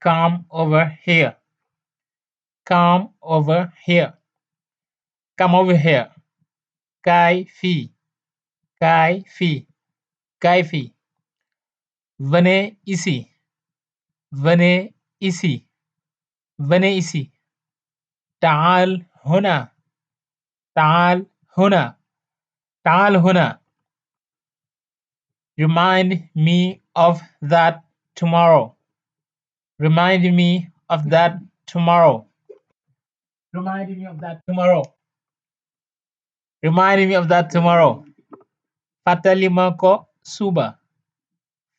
Come over here. Come over here. Come over here. Kaay fii. Kaay fii. Kaay fii. Venez ici. Venez ici. Venez ici. تعال هنا. تعال هنا. تعال هنا. Remind me of that tomorrow. Remind me of that tomorrow. Remind me of that tomorrow. Remind me of that tomorrow. Fàttali ma ko suba.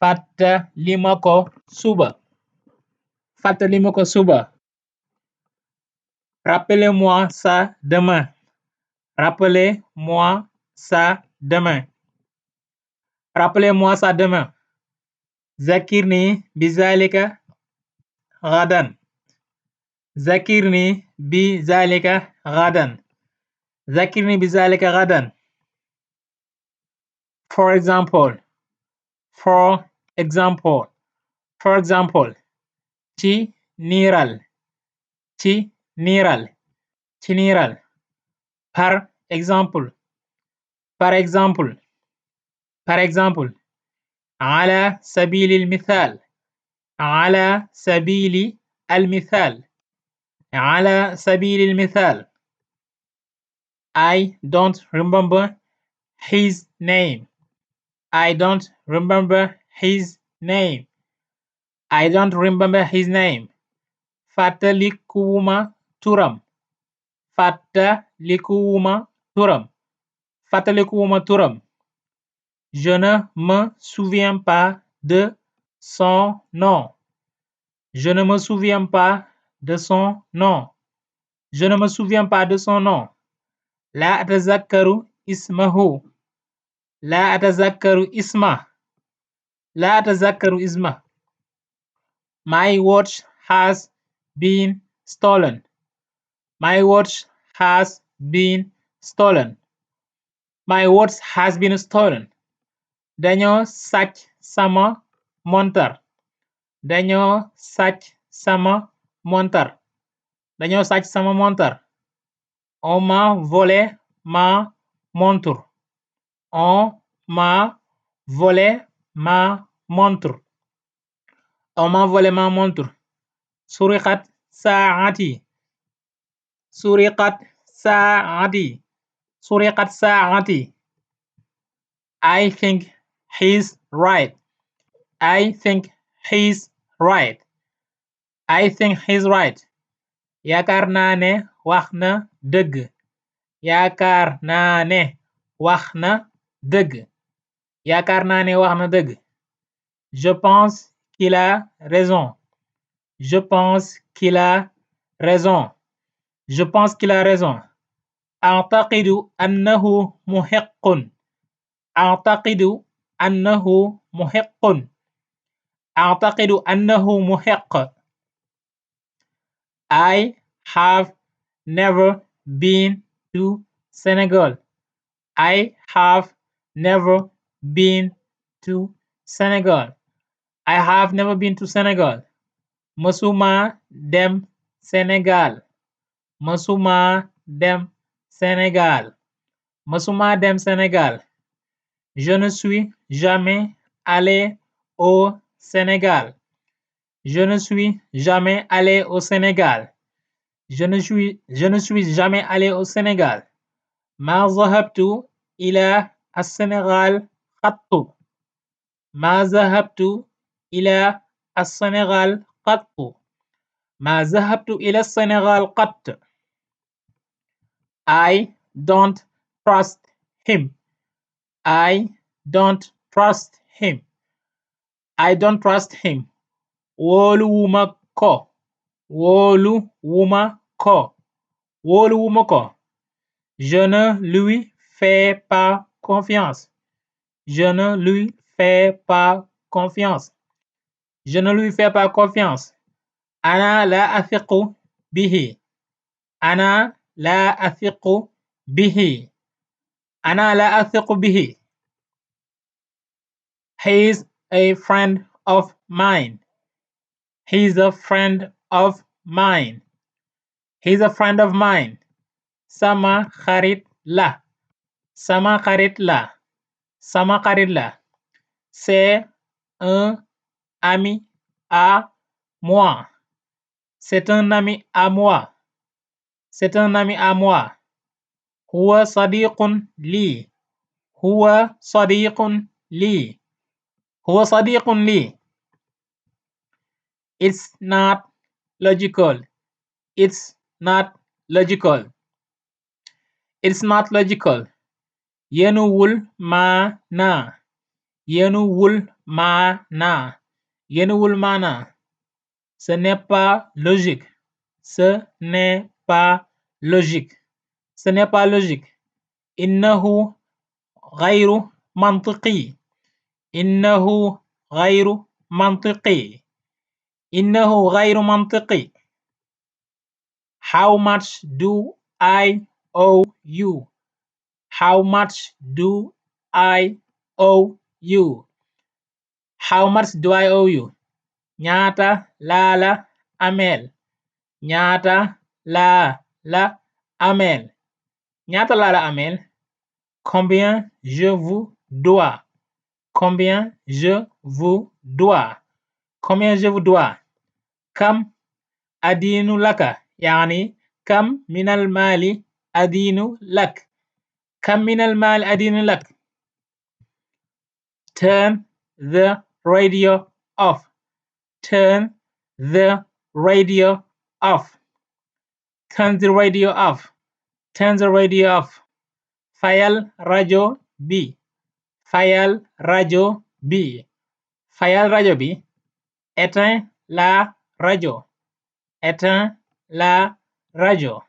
Fàttali ma ko suba. Fàttali ma ko suba. Rappelez-moi ça demain. Rappelez-moi ça demain. Rappelez-moi ça demain. ذكرني بذلك غدا. ذكرني بذلك غدا. ذكرني بذلك غدا. For example. For example. For example. ci niiral. ci niiral. ci niiral. Par exemple. Par exemple. Par exemple. على سبيل المثال. على سبيل المثال. على سبيل المثال. I don't remember his name. I don't remember his name. I don't remember his name. Fàttalikuwuma turam. Fàttalikuwuma turam. Fàttalikuwuma turam. Je ne me souviens pas de son nom. Je ne me souviens pas de son nom. Je ne me souviens pas de son nom. لا أتذكر اسمه. لا أتذكر اسمه. لا أتذكر اسمه. My watch has been stolen. My watch has been stolen. My watch has been stolen. dañoo sàcc sama montar. dañoo sàcc sama montar. dañoo sàcc sama montar. On m'a volé ma montre. On m'a volé ma montre. On m'a volé ma montre. سرقت ساعتي. سرقت ساعتي. سرقت ساعتي. I think he's right. I think he's right. I think he's right. Yaakaar naa ne wax na dëgg. Yaakaar naa ne wax na dëgg. Yaakaar naa ne wax na dëgg. Je pense qu'il a raison. Je pense qu'il a raison. Je pense qu'il a raison. أعتقد أنه محق. أعتقد أنه محق. أعتقد أنه محق. I have never been to Senegal. I have never been to Senegal. I have never been to Senegal. Mësuma dem Senegal. Mësuma dem Senegal. Mësuma dem Senegal. Je ne suis jamais allé au Sénégal. Je ne suis jamais allé au Sénégal. Je ne suis jamais allé au Sénégal. ما ذهبت إلى السنغال قط. ما ذهبت إلى السنغال قط. ما ذهبت إلى السنغال قط. I don't trust him. I don't trust him. I don't trust him. wóoluwuma ko. wóoluwuma ko. wóoluwuma ko. Je ne lui fais pas confiance. Je ne lui fais pas confiance. Je ne lui fais pas confiance. أنا لا أثق به. أنا لا أثق به أنا لا أثق به. He is a friend of mine. He is a friend of mine. He is a friend of mine. Sama xarit la. Sama xarit la. Sama xarit la. C'est un ami à moi. C'est un ami à moi. C'est un ami à moi. هو صديق لي. هو صديق لي. هو صديق لي. It's not logical. It's not logical. It's not logical. yenuwul maana. yenuwul maana. yenuwul maana. Ce n'est pas logique. Ce n'est pas logique. Ce n'est pas logique. إنه غير منطقي. إنه غير منطقي. إنه غير منطقي. How much do I owe you? How much do I owe you? How much do I owe you? ñaata laa la ameel. ñaata laa la ameel. ñaata laa la ameel. Combien je vous dois. Combien je vous dois. Combien je vous dois. كم أدين لك. يعني كم من المال أدين لك. كم من المال أدين لك. Turn the radio off. Turn the radio off. Turn the radio off. Turn the radio off. Fayal rajo bi. Fayal rajo bi. Fayal rajo bi. Éteins la radio. Éteins la radio.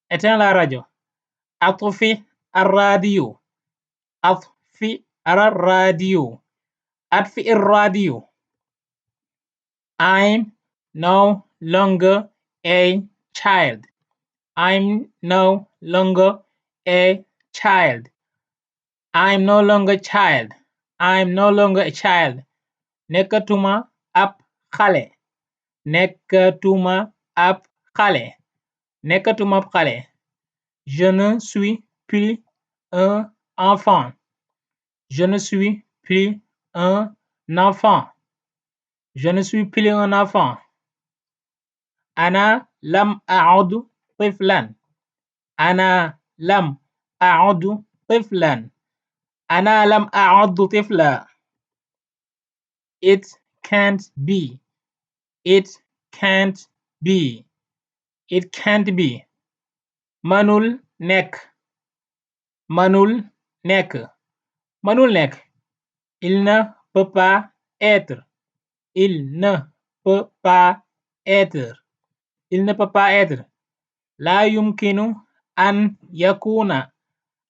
Éteins la radio. أطفئ الراديو. أطفئ الراديو. أطفئ الراديو. I'm no longer a child. I'm no longer a child. I'm no longer a child. I'm no longer a child. Nekkatuma ab xale. Nekkatuma ab xale. Nekkatuma ab xale. Je ne suis plus un enfant. Je ne suis plus un enfant. Je ne suis plus un enfant. أنا لم أعد طفلا. أنا لم أعد طفلا. أنا لم أعد طفلا. It can't be. It can't be. It can't be. mënul nekk. mënul nekk. mënul nekk. Il ne peut pas être. Il ne peut pas être. Il ne peut pas être. لا يمكن أن يكون.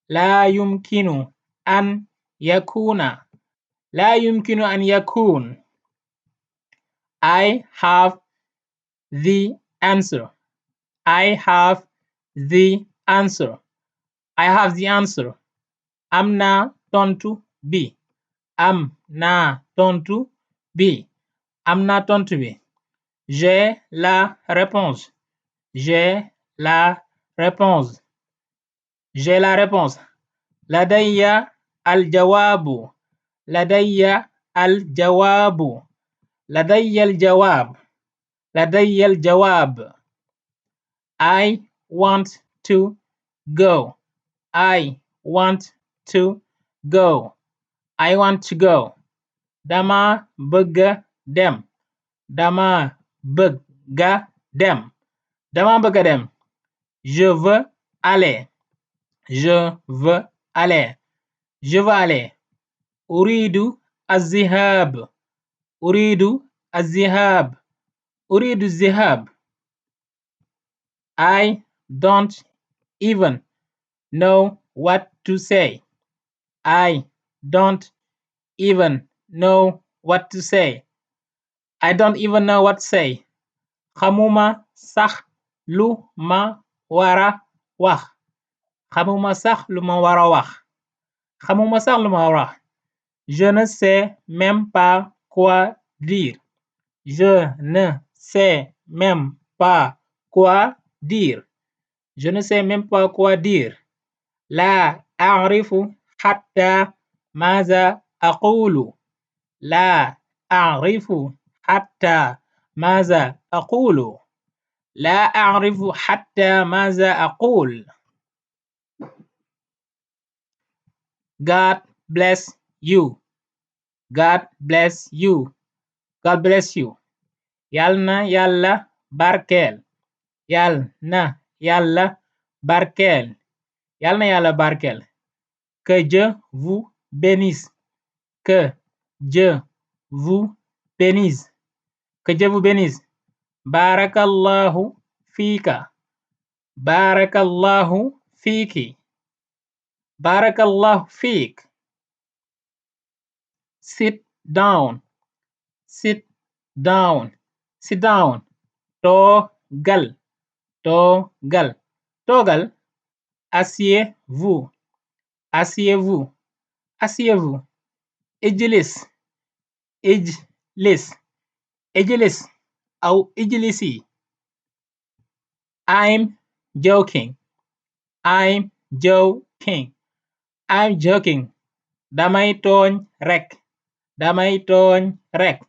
لا يمكن أن يكون. لا يمكن أن يكون. I have the answer. I have the answer. I have the answer. am naa tontu bi. am naa tontu bi. am naa tontu bi. j'ai la réponse. j'ai la réponse. j'ai la réponse. لدي الجواب. لدي الجواب. لدي الجواب. لدي الجواب. I want to go. I want to go. I want to go. Dama bëgga dem. Dama bëgga dem. Dama bëgga dem. Je veux aller. Je veux aller. Je veux aller. أريد الذهاب. أريد الذهاب. أريد الذهاب. I don't even know what to say. I don't even know what to say. I don't even know what to say. Xamuma sax lu ma wara wax. xamuma sax lu ma war a wax. xamuma sax lu ma war a wax. Je ne sais même pas quoi dire. Je ne sais même pas quoi dire. Je ne sais même pas quoi dire. لا أعرف حتى ماذا أقول. لا أعرف حتى ماذا أقول. لا أعرف حتى ماذا أقول. God bless you. God bless you. God bless you. Yal na Yàlla barkeel. Yal na Yàlla barkeel. Yal na Yàlla barkeel. Que Dieu vous bénisse. Que Dieu vous bénisse. Que Dieu vous bénisse. Barakallahu fika. Barakallahu fiki. Barakallahu fik. Sit down. Sit down. Sit down. Toogal. Toogal. Toogal. Asseyez-vous. Asseyez-vous. Asseyez-vous. Ijlis. Ijlis. Ijlis أو اجلسي. I'm joking. I'm joking. I'm joking. Damay tooñ rekk. Damay tooñ rekk.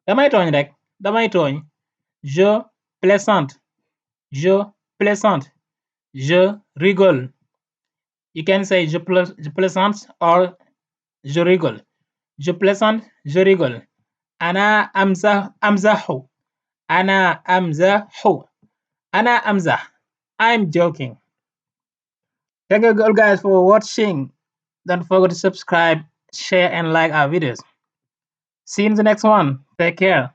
Damay tooñ rekk. Damay tooñ. Je plaisante. Je plaisante. Je rigole. You can say je plaisante or je rigole. Je plaisante, je rigole. أنا أمزح. أنا أمزح. أنا أمزح. I'm joking. Thank you all guys for watching. Don't forget to subscribe, share and like our videos. See you in the next one. Take care.